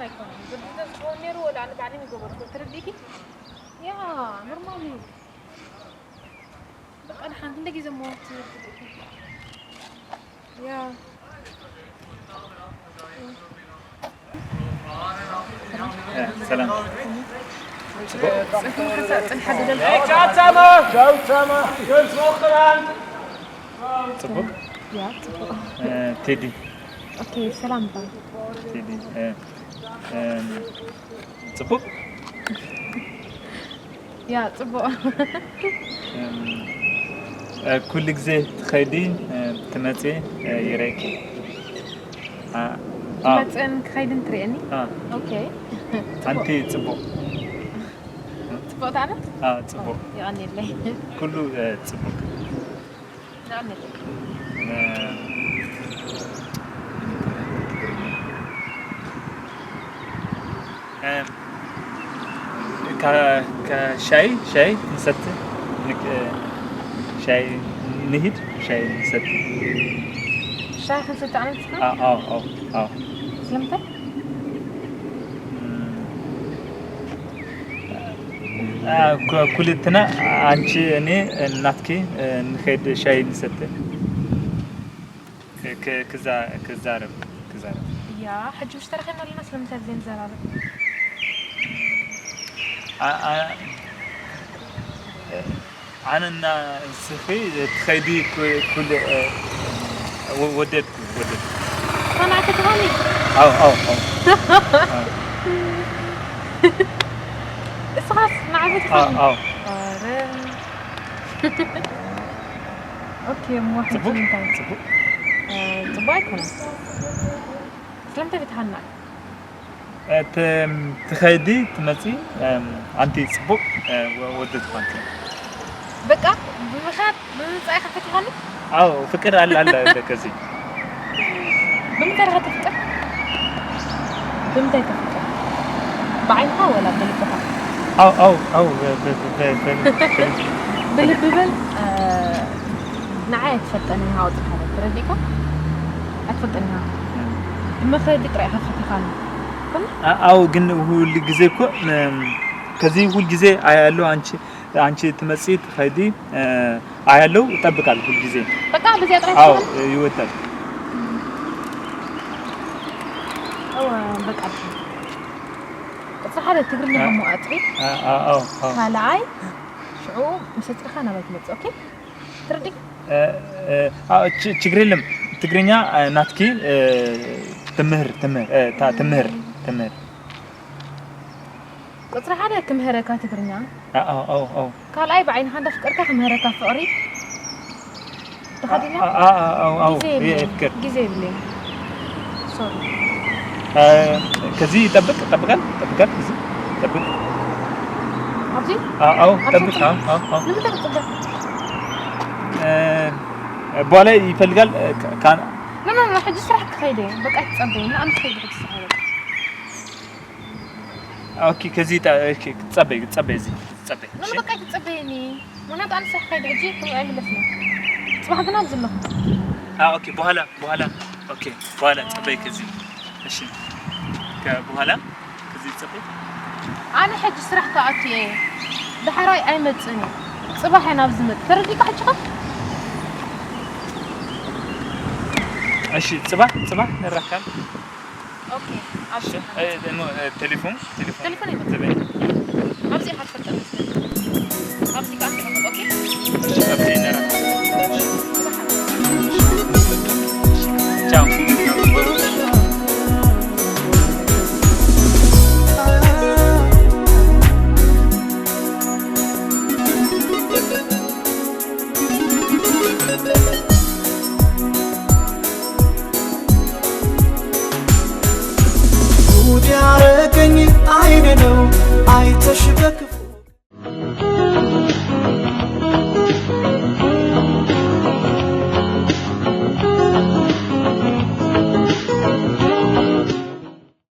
ኣይኮነን። ብድደ ዝኸውን ነይሩ፣ ወላ ኣነ ባዕለይ ምገበርኩ። ትርዲእኪ? ያ፣ ኖርማል እዩ። በቃ፣ ደሓን ክንደይ ግዜ እሞ ትብል? ያ። እ፣ ሰላም። ጽቡቕ። ጽቡቕ፣ ሓንሳእ ጽንሕ ኣደለልካ። ቻው፣ ቻማ። ቻው፣ ቻማ። ጽቡቕ። ያ፣ ጽቡቕ። እ፣ ቴዲ። ኦኬ፣ ሰላም በል። ቴዲ፣ እ፣ እም፣ ጽቡቕ። ያ፣ ጽቡቕ። እም፣ እ፣ ኩሉ ግዜ ትኸይዲ፣ እ፣ ትመጺ፣ እ፣ ይረኪ። አ፣ አ። ትመጽእን ክኸይድን ትርእየኒ? አ። ኦኬ። ኣንቲ ጽቡቕ። ጽቡቕ ታነት? አ፣ ጽቡቕ። የቐንየለይ። ኩሉ፣ እ፣ ጽቡቕ። የቐንየለይ። እ፣ እ፣ ከ-፣ ከ-፣ ሻይ፣ ሻይ ንሰቲ። ንክ-፣ እ፣ ሻይ ንሂድ፣ ሻይ ንሰቲ። ሻይ ክንሰቲ ኣነ ንስኻ? አ-፣ ኣዎ፣ ኣዎ፣ ኣዎ። ስለምንታይ? እም፣ አ፣ ኩ-፣ ኩልትና፣ ኣንቺ፣ እኔ፣ ናትኪ፣ እ፣ ንኸይድ ሻይ ንሰቲ። ክ-፣ ክ-፣ ክዛ-፣ ክዛረብ፣ ክዛረብ። ያ፣ ሕጂ ምስ ተራኺብና ኣለና፣ ስለምንታይ ዘይንዘራረብ? ኣ-፣ ኣ-፣ ኣነና ንስኺ ትኸይዲ ኩ-፣ ኩል-፣ እ፣ ወ-፣ ወደድኩ፣ ወደድኩ። ፋና ክትኾኒ? ኣው፣ ኣው፣ ኣው። ኣው። እስኻስ ንዓይ ኣው፣ ትኾኒ? ኣው። ኣረ። ኦኬ፣ እሞ ሕጂ ጽቡቅ፣ እንታይ? ጽቡቅ። እ፣ ጽቡቅ ኣይኮነን። ስለምንታይ ቤት ሃና? እ፣ ት-፣ ትኸይዲ፣ ትመጺ፣ እም፣ ኣንቲ ጽቡቅ፣ እ፣ ወ-፣ ወዲ ትኾንኪ። በቃ፣ ብምኻድ፣ ብምምጻእ ኢኻ ፈቲኻኒ? ኣው፣ ፍቅር ኣለ፣ ኣለ፣ በቃ፣ እዚ። ብምንታይ ኢኻ ተፍቅር? ብምንታይ ተፍቅር? ብዓይንኻ ወላ ብልብኻ? ኣው፣ ኣው፣ ኣው፣ ብ-፣ ብ-፣ ብ-፣ ብ-፣ ብ-፣ ብልቢ በል፣ እ፣ ንዓይ ኣይትፈልጠንን ኢኻ ኣውጺእካ፣ ተረዲእካ? ኣይትፈልጠንን ኢኻ። እም። ብመኸዲ ጥራይ ኢኻ ፈቲኻኒ። ኮነ? ኣ-፣ ኣው፣ ግን ሁል ጊዜ እኮ፣ እም፣ ከዚህ ሁል ጊዜ አያለሁ አንቺ አንቺ ትመጺ ትኸዲ፣ እ፣ አያለው፣ እጠብቃለሁ ሁልጊዜ። በቃ በዚያ ጥራይ አዎ፣ ትኸውን? እ፣ ይወዳል። እወ፣ በቃ። ቁጽሪ ሓደ ትግርኛ እ፣ እሞ ኣጽሪ። እ፣ እ፣ ኣዎ፣ ኣዎ። ካልኣይ ሽዑ ምስ ኣጽሪኻ ናባይ ትመጽእ፣ ኦኬ? ትርዲ? እ፣ እ፣ ኣዎ፣ ች-፣ ችግር የለም። ትግርኛ፣ እ፣ ናትኪ፣ እ፣ ትምህር፣ ትምህር፣ እ፣ ታ-፣ ትምህር፣ ትምህር። ቁጽሪ ሓደ ክምህረካ ትግርኛ። ኣዎ፣ ኣዎ፣ ኣዎ። ካልኣይ ብዓይንኻ እንዳፍቀርካ ክምህረካ ፍቕሪ። ተኸዲና? ኣዎ፣ ኣዎ፣ ኣዎ፣ ኣዎ። ግዜ የብለይን። የፍቅር። ግዜ የብለይን። ሶሪ። እ፣ ከዚ ይጠብቅ፣ ጠብቀን፣ ጠብቀን፣ እዚ ጠብቅ። ኣብዚ? ኣዎ፣ ኣዎ፣ ኣብዚ ጠብቅ፣ ጠብቅ። ኣዎ፣ ኣዎ፣ ኣዎ። ንምንታይ ክትጽበ? እ፣ በኋላ ይፈልጋል፣ እ፣ ካ-፣ ካን- ኖ፣ ኖ፣ ኖ፣ ሕጂ ስራሕ ክኸይድ እየ። በቃ ኣይትጸበይ። ንኣም ክኸይድ ሕጂ ስራሕ በቃ። ኦኬ፣ ከዚ ታ-፣ ኦኬ፣ ክትጸበይ፣ ክትጸበይ፣ እዚ ክትጸበይ። ኖ፣ እሺ? በቃ ኣይትጸበየኒ። ምኽንያቱ ኣነ ስራሕ ከይደ ሕጂ ክብኡ ኣይምለስን። ጽባሕ ግን ኣብዚ ኣለኹ። ኣ፣ ኦኬ፣ በኋላ፣ በኋላ። ኦኬ፣ በኋላ ጸበይ ከዚ። እሺ። ከ-፣ በኋላ ከዚ ጸበይ። ኣነ ሕጂ ስራሕ ክኣቱ እየ። ዳሕራይ ኣይመጽእን እየ። ጽባሕ እየ ናብዚ መጽእ። ተረዲእካ ሕጂ ኸ? እሺ፣ ጽባሕ፣ ጽባሕ ንራኸብ። ኦኬ፣ ኣብዚ እሺ፣ እ፣ እሞ፣ እ፣ ቴሌፎን፣ ቴሌፎን። ቴሌፎን ይመጣ። ትበይ። ኣብዚ ኢኻ ትፈልጠኒ። ኣብዚ ከኣ ትፈልጥ፣ ኦኬ? እሺ፣ ኣብዚ ነራ። ቻው። ጉድ ያረገኝ አይን ነው አይተሽ በክፉ